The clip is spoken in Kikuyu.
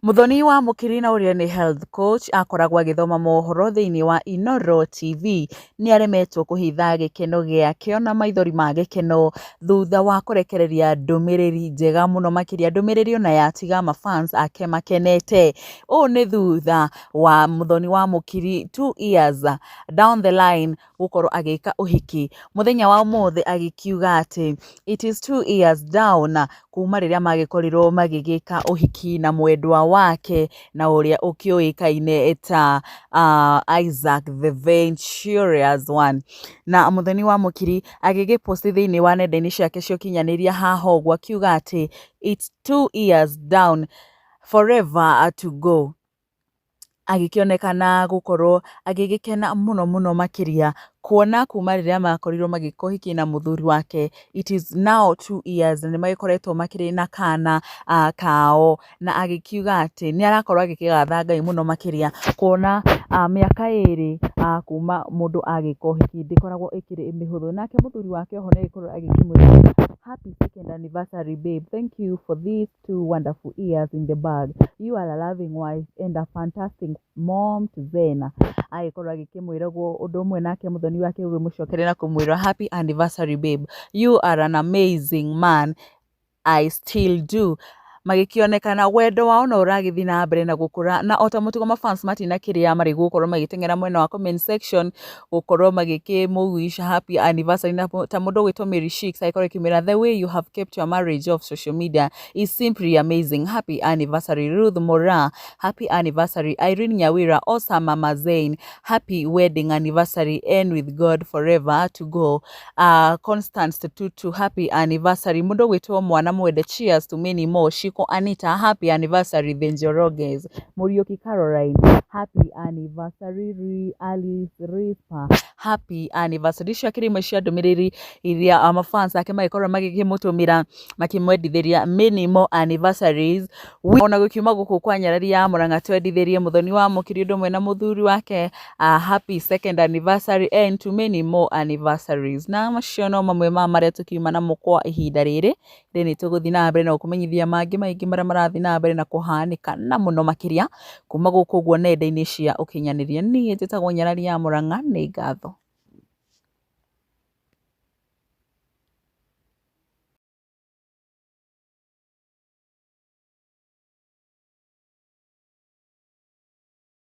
Muthoni wa Mũkiri na ũrĩa nĩ health coach akoragwo agĩthoma mohoro thĩinĩ wa Inooro TV nĩ aremetwo kũhitha gĩkeno gĩake ona maithori ma gĩkeno thutha wa kũrekereria ndũmĩrĩri njega mũno makĩria, ndũmĩrĩri ona yatiga ma fans ake makenete. Ũũ nĩ thutha wa Muthoni wa Mũkiri 2 years down the line gũkorwo agĩka ũhiki. Mũthenya wa ũmũthĩ agĩkiuga atĩ it is 2 years down kuma rĩrĩa magĩkorirwo magĩgĩka ũhiki na mwendwa wake na ũrĩa ũkĩũĩkaine ta Isaac the Venturous One. Na Muthoni wa Mũkiri agĩgĩpost thĩinĩ wa nenda-inĩ ciake cia ũkinyanĩria haha ũguo akiuga atĩ it's 2 years down, forever to go. Agĩkĩonekana gũkorwo agĩgĩkena mũno mũno makĩria kuona kuma rĩrĩa makorirwo magĩka ũhiki na mũthuri wake, it is now 2 years na nĩ magĩkoretwo makĩrĩ na kana kao. Na agĩkiuga atĩ nĩ arakorwo agĩkĩgatha Ngai mũno makĩria kuona mĩaka 2 kuma mũndũ agĩka ũhiki ndĩkoragwo ĩkĩrĩ mĩhũthũ. Nake mũthuri wake oho nĩ agĩkorwo agĩkĩmwĩra, "Happy second anniversary, babe. Thank you for these 2 wonderful years in the bag. You are a loving wife and a fantastic mom to Zena." Agĩkorwo agĩkĩmwĩra ũguo ũndũ ũmwe, nake mũthoni wake ũgĩmũcokeria na kũmwĩra, "Happy anniversary, babe. You are an amazing man. I still do." Magĩkĩonekana wendo wao no ũragĩthiĩ na mbere na gũkũra, na ota mũtugo mafans matinakĩrĩa marĩ gũkorwo magĩteng'era mwena wa comment section gũkorwo magĩkĩmũwish happy anniversary. Na ta mũndũ ũgwĩtwo Mary Shix agĩkorwo akĩmwĩra, "The way you have kept your marriage off social media is simply amazing. Happy anniversary." Ruth Mora, "Happy anniversary." Irene Nyawira, "Awesome, Mama Zain. Happy wedding anniversary and with God forever to go." Constance Tutu, "Happy anniversary." Mũndũ ũgwĩtwo Mwana Mwende, "Cheers to many more." Shiko Anita, "Happy anniversary, the Njoroges." Muriuki Caroline, "Happy anniversary." Alice Rispa, "Happy anniversary." Icio akĩrĩ imwe cia ndũmĩrĩri iria mafans ake magĩkorwo magĩkĩmũtũmĩra makĩmwendithĩria many more anniversaries. Ona gũkiuma gũkũ kwa Nyarari ya Mũrang'a twendithĩrie Mũthoni wa Mũkiri ũndũ ũmwe na mũthuri wake happy second anniversary and to many more anniversaries. Na macio no mamwe ma marĩa tũkiuma namo kwa ihinda rĩrĩ. Rĩ nĩ tũgũthiĩ na mbere na gũkũmenyithia mangĩ maingĩ marĩa marathiĩ na mbere na kũhanĩka na mũno makĩria kuma gũkũ ũguo nenda-inĩ cia ũkinyanĩria. Niĩ njĩtagwo Nyarari ya Mũrang'a, nĩ ngatho.